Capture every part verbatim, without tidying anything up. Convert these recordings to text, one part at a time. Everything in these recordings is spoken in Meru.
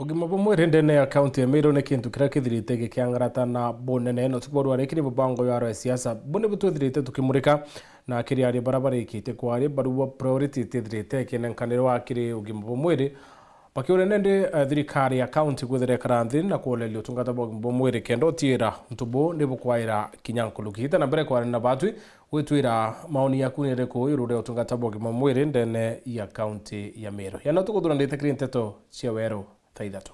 Ugima bwa mwiri ndene ya kaunti ya Meru ni kintu kiria kithirite gikiangarata na bunene, na utuku bwa rwari kiri mubango ya siasa buni butwithirite tukimurika, na kiri aria bara barikite kwari barua priority itithirite ikinenkanirwa kiri ugima bwa mwiri. Bakiuria nindi, eh, thirikari ya kaunti kwithira ikara nthi na kuoreria utungata bwa ugima bwa mwiri kenda utiira untu buu ni bukwaira kinya nkuruki. Ita na mbere kwaria na batwi, gwitwira maoni yaku ni iriku iguru ria utungata bwa ugima bwa mwiri ndene ya kaunti ya Meru. Yana tukuthura ndite kiri nteto cia weru thaa ithatu.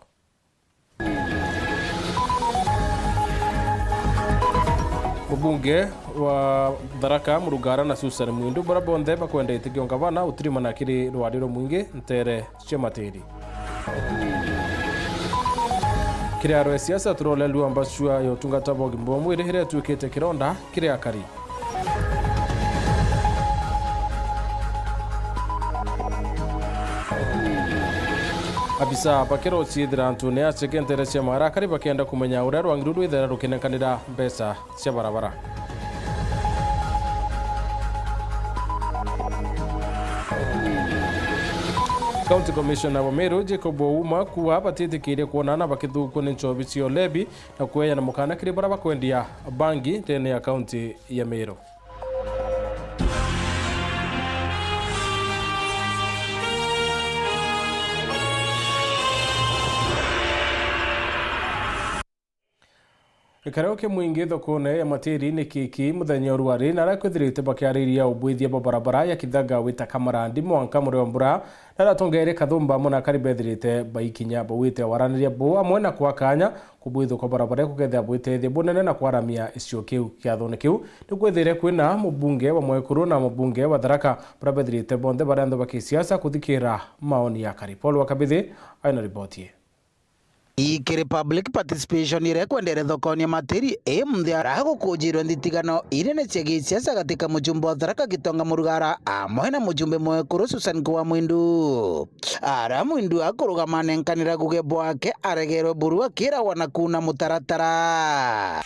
Mubunge wa Tharaka, Murugara na Susan Mwindu, bara bonthe bakwenda itigio ngavana utirimana kiri rwari rumwingi ntere cia Matiri. Kiri aro ya siasa, turolelua mbacua ya utungata bwa ugima bwa mwiri iria ituikite kironda kiri akari. Abisa bakero ciithira antune aceke ntere cia Maara akari bakenda kumenya uria rwangiru rwithera rukinenkanira mbeca cia barabara. County Commissioner wa Meru, Jacob Ouma, kuuga batitikirie kwonana bakithukua ni nchobi cia ulebi na kueana mukana kiri baria bakwendia bangi ndene ya kaunti ya Meru. Gikaro kia mwingi thokone ya Matiri ni kiki muthenya o rwari, na aria kwithirite bakiariria ubwithia bwa barabara ya Kithaga wita Kamarandi mwanka Muriombura, na aria atongeeria Kathumba amwe na akari bethirite baikinya bawite waraniria buu amwe na kwa kanya kubwithukwa barabara kugethia bwitethia bunene na kwaramia icio kiu kiathone kiu. Ni kwithire kwina mubunge wa Mwekuru na mubunge wa Tharaka, baria bethirite bonthe bari anthu ba kisiasa kuthikira maoni ya akari. Paul wa Kabithi aina riboti ii. Ikiri public participation iria ikwendere thokoni ya Matiri ii munthi, ara gukujirwe nthithigano inene cia gisiasa gati ka mujumbe wa Tharaka Gitonga Murugara amwe na mujumbe Mwekuru Susan Kuwa Mwindu. Ara Mwindu akurugama anenkanira ngugi bwake aregerwe buru akiragwa na kuuna mutaratara.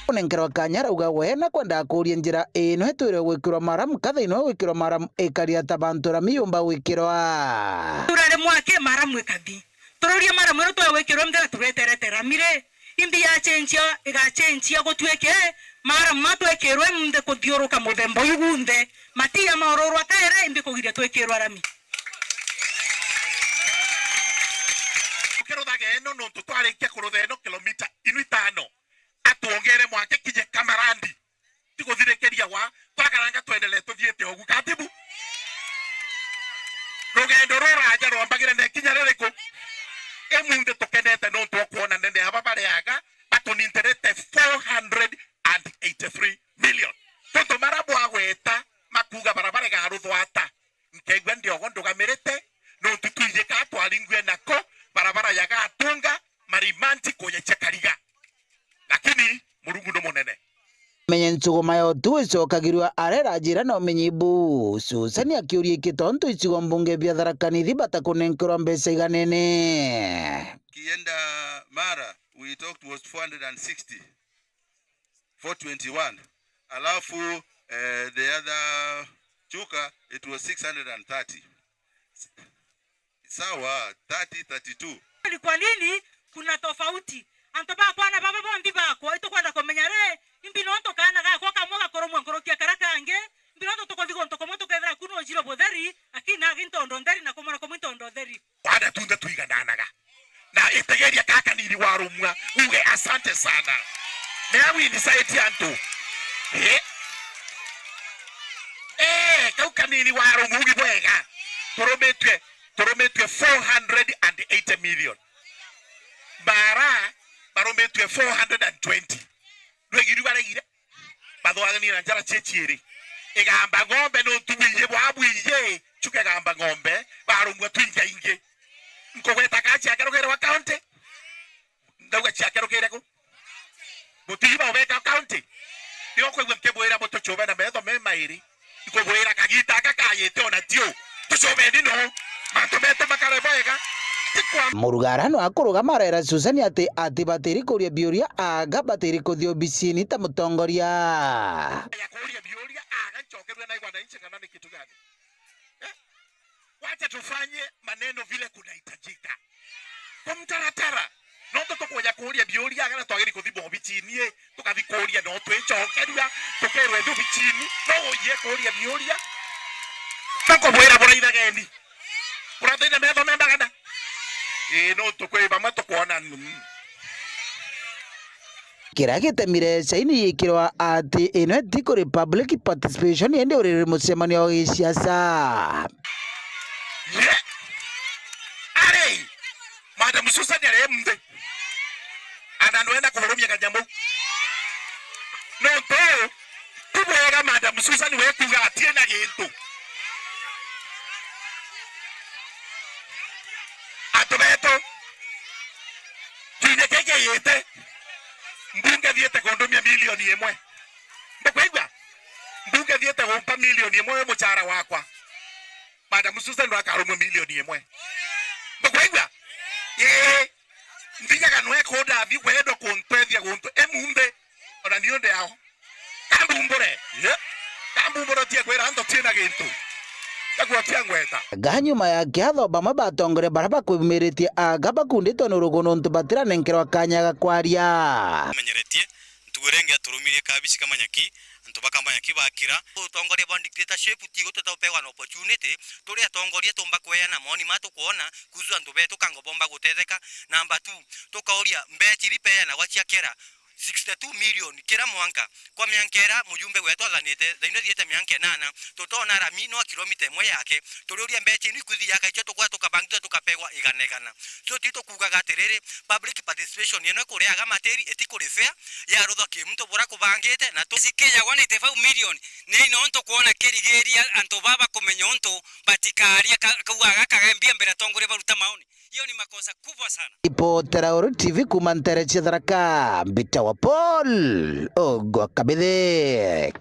Kunenkerwa kanya arauga we na kwenda akuria njira ino itwire gwikirwa maramu, ka thiini wa gwikirwa maramu ikari ata bantu rami yumba gwikirwa. Turare mwake maramu ikathi. Tururie maramu ino twagwikirwa mthera tureterete rami ri, imbi yacenjia, igacenjia gutuike maramu matwikirwe mnthe kuthiuruka muthemba uyu gunthe, matiya maururwa kaere imbi kugiria twikirwa rami. Ukiruthaga ino nontu twarikia kurutha ino kilomita inu itano, atuongere mwake kinye Kamarandi. Tiguthirikiria wa, twakaranga twendelee tuthiite ugu. Katibu? Rugendo ruraja rwambagire na ikinya ririku? Imunthi tukenete nontu wa kwona nene aba bariaga batunintherete four hundred and eighty-three million. Tontu mara bwagweta makuga barabara igaruthwa ata? Nkeigua ndiogo ndugamirite, nontu twiji kaa twaringue nako, barabara ya Gatunga, Marimanti kuja cia Kariga. Lakini Murungu ni munene. Menye nsuguma ya utuku icokagirua arera njira na umenyi bu. Susani akiuria iki tontu icigo mbunge bia Tharaka Nithi batakunenkerwa mbeca iganene. Kienda Mara, we talked was four hundred and sixty. Four twenty-one. Alafu, eh, the other Chuka, it was six hundred and thirty. Sawa, thirty, thirty-two. Ni kwa nini kuna tofauti? Antu bakwa na baba bonthe bakwa, itukwenda kumenya ri, imbi nontu kaana gakwa kamwe gakurumwa nkuruki ya karia kangi, imbi nontu tukuthi guntu kumwe tukethira ku nujire butheri, lakini nagi ntondo ntheri na kumwona kumwe ntondo ntheri. Kwana tunthe twigananaga. Na itegeria ka kanini warumwa, uge, "Asante sana." Nea wini saiti antu. Eh? Eh, kau kanini warumwa, ugi bwega. Turumitwe, turumitwe four hundred and eighty million. Bara, barumitwe four hundred and twenty. Ndwegiru baregire? Bathwagania na njara cieciiri. Igamba ng'ombe nontu bwiji bwa bwiji, chuke gamba ng'ombe, barumwa twingaingi. Nkugweta ka ciakerukirwa county? Ndauga ciakerukire ku? Mutiji baubeka county? Nigo kwigua nkibwira butucube na metho me mairi. Nkubwira kagita aka kayite ona tiu. Tucubeni no. Mantu metu makare bwega. Tikwa. Murugara no akurugama arera Susani ati atibatiri kuria biuria aga batiri kuthia obisini ta mutongoria. Ya kuria biuria aga ncokerwe na igwa na inche kana ni kitu gani? Eh? Acha tufanye maneno vile kunahitajika. Kwa mtaratara. Nontu tukuja kuuria biuria, kana twagiri kuthi bobicini, tukathi kuuria, no twicokeria, tukerwe thi obicini, no ujie kuuria biuria. Bakubwira buraithageni. Burathitha metho me mbagana. Ii, nontu kwi bamwe tukwona, mm. Kiria gitemire caini yikirwa ati ino iti kuri public participation, indi uri mucemanio wa gisiasa. Ye! Ari! Madam Susan ari munthi. Ana nwenda kurumia kanyamu. Nontu ti bwega Madam Susan we kuuga atiena gintu. Antu betu, kinya kiki gite, mbunge thiite kundumia milioni imwe. Ndukwigua? Mbunge thiite gumpa milioni imwe wi mucara wakwa. Madam Susan ndo akarumwe milioni imwe. Ndukwigua? Ii. Nthijaga nwe kundathi, wendo kuntethia guntu. Emunthi, ona niu ndi ao. Kambumbure. Ye. Kambumbure tie kwira antu tiena gintu. Gakua kia ngweta. Ga nyuma ya kiatho, bamwe batongoria baria bakumiritie aga bakunditwe ni urugu nontu batiranenkerwa kanya ga kwaria. Menyeretie, ntugu iria ingi aturumirie kabici kamanyaki, antu bakamanyaki bakira. Utongoria bwa dictatorship ti gutwita upegwa na opportunity, turi atongoria tumba kweana moni ma tukwona kuhusu antu betu kango bomba gutetheka. Number two, tukauria mbeca iri peanagwa cia kera sixty-two million kira mwanka. Kwa mianka ira mujumbe wetu athanite, thaino thiete mianka inana, tutona rami no kilomita imwe yake. Turiuria mbeca inu ikuthi yaka icio tukwa tukabangithua tukapegwa igana igana. So ti tukuugaga atiriri, public participation ino ikuriaga matiri iti kuri fair, ya ruthwa ki muntu bura kubangite na tu- Sikijagwa ninety-five million, ni nontu kwona kirigiria antu baba kumenya untu batikaria ka-, kauga gaka ga mbia mbere atongoria baruta maoni. Hiyo ni makosa kubwa sana. Ripotera Uru T V kuuma ntere cia Tharaka, Mbita wa Paul Ogwa Kabithe.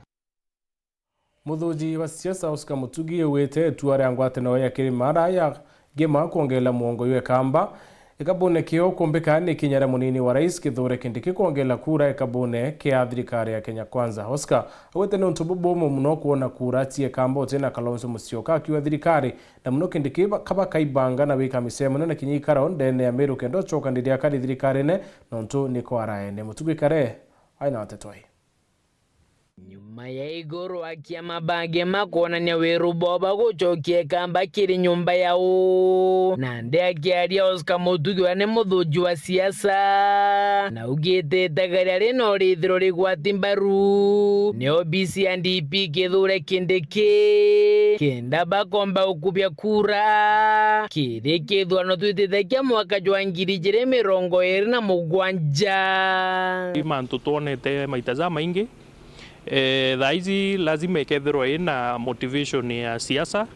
Muthuji wa siasa Oscar Mutugi augite itua ria ngwataniro ya Kirimara ya Ngima kwongerera muongo jwa Ikamba ikabune kio kumbika ni ikinya ria munini wa rais Kithure Kindiki kwongerera kura ikabune kia thirikari ya Kenya Kwanza. Oscar augite ni untu bubumu muno kwona kura cia Ikamba uti na Kalonzo Musyoka, akiuga thirikari na muno Kindiki ba-, kaba kaibanga na gwika micemanio na kinya ikaro ndene ya Meru kenda ucokaniria akari thirikarine, nontu ni kwaraene. Mutugi Kare aina nteto ii. Nyuma ya iguru akia mabange ma kwonania wiru bwao bwa gucokia Ikamba kiri nyumba yao, nandi akiaria Oscar Mutugi uria ni muthuji wa siasa, na augite itagaria rino rithirwe rigwati mbaru ni obisi ya D P Kithure Kindiki, kenda bakomba gukubia kura kiri kithurano twitite kia mwaka jwa ngiri ijiri mirongo iri na mugwanja. Ni mantu twonete maita jamaingi. Eh, thaa iji lazima ikethirwa ina motivation ya siasa.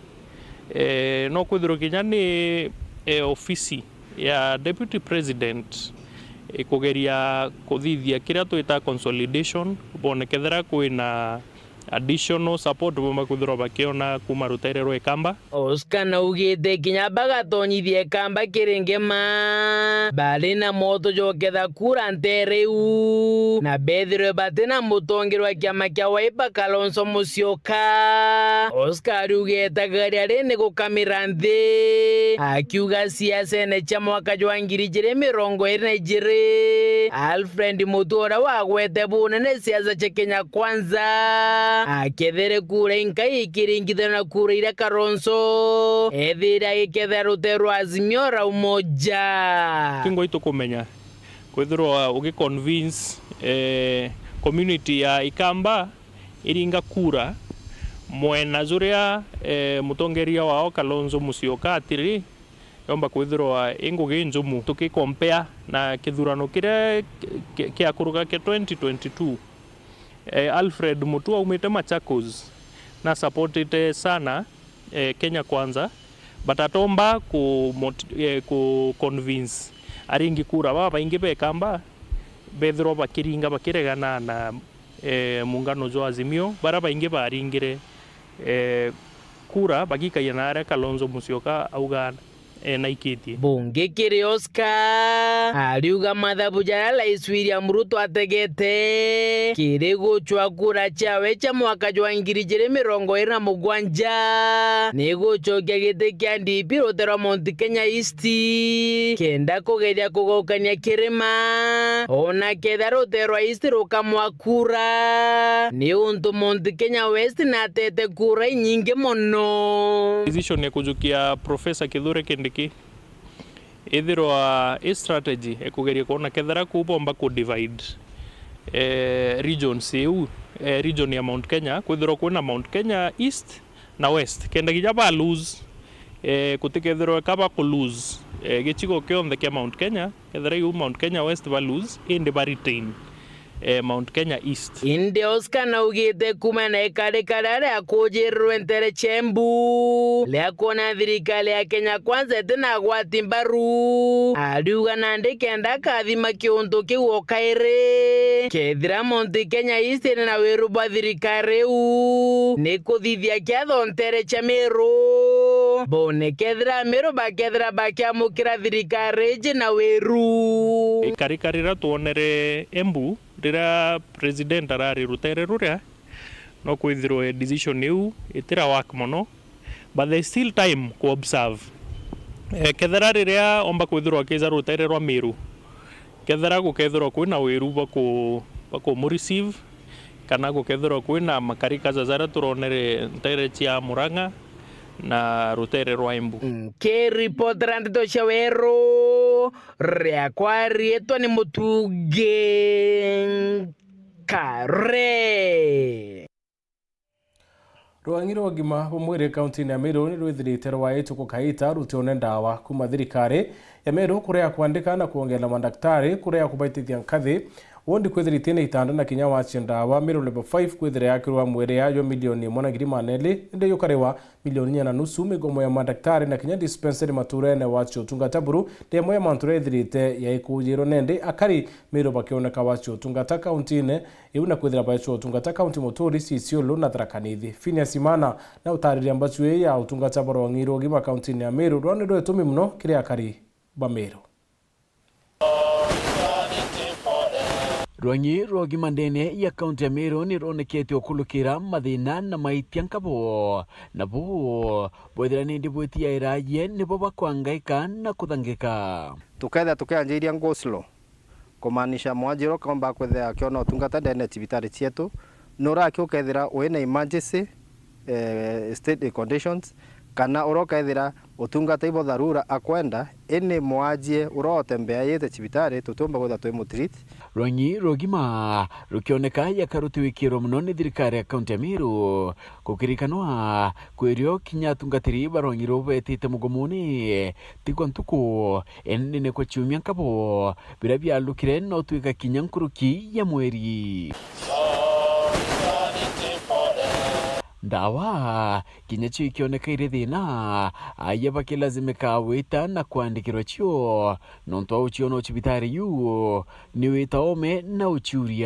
Eh, no kwithirwa kinya ni, eh, ofisi ya Deputy President ikugeria kuthithia kiria twita consolidation, bone kethira kwina additional support bomba kwithirwa bakiona kuma rutere rwa Ikamba. Oscar naugite kinya bagatonyithia Ikamba kiri Ngema, bari na mwoto jwa guketha kura ntere iu, na bethirwe bati na mutongeria wa kiama kia Wiper Kalonzo Musyoka. Oscar ariuga itagaria ri ni gukamira nthi, akiuga siasene cia mwaka jwa ngiri ijiri mirongo iri na ijiri, Alfred Mutua uria wagwete bunene siasa cia Kenya Kwanza, akethire kura inkai ikiringithanua na kura iria Kalonzo ethire agikethera rutere rwa Azimio la Umoja. Kingwa itukumenya kwithirwa ugiconvince, eh, community ya Ikamba iringa kura mwena juria, eh, mutongeria wao Kalonzo Musyoka atiri yomba kwithirwa i ngugi njumu. Tukikompea na kithurano kiria ki-, ki-, kiakuruka kia twenty twenty-two, eh, Alfred Mutua aumite Machakos nasupportite sana, eh, Kenya Kwanza, but atomba ku mot-, eh, ku convince aringi kura babaingi ba Ikamba bethirwa bakiringa bakiregana na, eh, muungano jwa Azimio, baria baingi baringire, eh, kura bagikaia na aria Kalonzo Musyoka auga e, naikitie. Bungi kiri Oscar, ariuga mathabu jaria Rais William Ruto ategete kiri gucwa kura ciawe cia mwaka jwa ngiri ijiri mirongo iri na mugwanja ni gucokia giti kia D P rutere rwa Mount Kenya East, kenda kugeria kugokania kirima, ona kethira rutere rwa East rukamwa kura, ni untu Mount Kenya West natete kura inyingi mono. Decision ya kujukia Professor Kithure Kindiki ithirwa i strategy ekugeria kwona kethira kuu bomba ku divide, eh, regions iu, eh, region ya Mount Kenya, kwithirwa kwina Mount Kenya East na West, kenda kinya ba lose, eh, gutikethirwe ka ba ku lose, eh, gicigo kionthe kia Mount Kenya, kethira iu Mount Kenya West ba lose, indi ba retain, eh, Mount Kenya East. Indi Oscar naugite kuuma na ikarika riria riakujirirwe ntere cia Embu ria kwona thirikari ya Kenya Kwanza itina gwati mbaru, ariuga nandi kenda akathima kiuntu kiu o kairi, kethira Mount Kenya East iri na wiru bwa thirikari iu, ni kuthithia kiatho ntere cia Meru, bone kethira Meru bakethira bakiamukira thirikari iji na wiru. Ikarika riria twonere Embu, riria president arari rutere ruria, no kwithirwe decision iu itira work mono, but there's still time ku observe. Eh, kethira riria omba kwithirwa akija rutere rwa Meru, kethira gukethirwa kwina wiru bwa ku-, bwa kumu receive, kana gukethirwa kwina makarikaja jaria turonere ntere cia Murang'a na rutere rwa Embu. Nkiripotera ndeto cia weru, riakwa riitwa ni Mutungi Nkare. Rwang'i rwa ugima bwa mwiri kauntiine ya Meru ni rwithirite rwaitwe gukaita rutione ndawa kuuma thirikari ya Meru, kuria kwandika na kwongerera mandaktari, kuria kubaitithia nkathi, wondi kwithiritie na itanda na kinya wacie ndawa, Meru Level five kwithira yakirwa mwiri yayo milioni imwe na ngiri magana eli, indi yukariwa milioni inya na nusu. Migomo ya mandaktari na kinya dispensary matuurene wacie utungata buru ni imwe ya mantu jaria ithirite yaikujirwe, nendi akari Meru bakioneka wacie utungata kauntiine iu na kwithira baecwa utungata kaunti muturi, Isiolo na Tharaka Nithi. Phineas Imana na utariria mbaju ii ya utungata bwa rwang'i rwa ugima kauntiine ya Meru, rwao ni rwitumi mono kiri akari ba Meru. Rwang'i rwa ugima ndene ya kaunti ya Meru ni rwonekete ukulukira mathina na maitia nkabo, nabo bwethira nindi bwitiaira ye nibo bakwangaika na kuthangika. Tukethira tukianjiria go slow, kumaanisha mwanjie uria ukomba kwithira akiona utungata ndene ya cibitari cietu, ni uria aki ukethira wina emergency, eh, state conditions, kana uria ukethira utungata ibo dharura akwenda, ini mwanjie uria utembeaite cibitari tutiumba kwithira twi mutreat. Rwang'i rwa ugima rukioneka yaka rutiwikirwe mono ni thirikari ya kaunti ya Meru, gukirikanwa kwirio kinya atungatiri ba rwang'i ruu betite mugomone, ti kwa ntuku, indi ni kwa ciumia nkabo, biria bialukire no twika kinya nkuruki ya mweri. Ndawa kinya cio ikioneka iri thina, aya bakilazimika gwita na kwandikirwa cio, nontu wa uciona o cibitari yu ni wita ome na uciuria.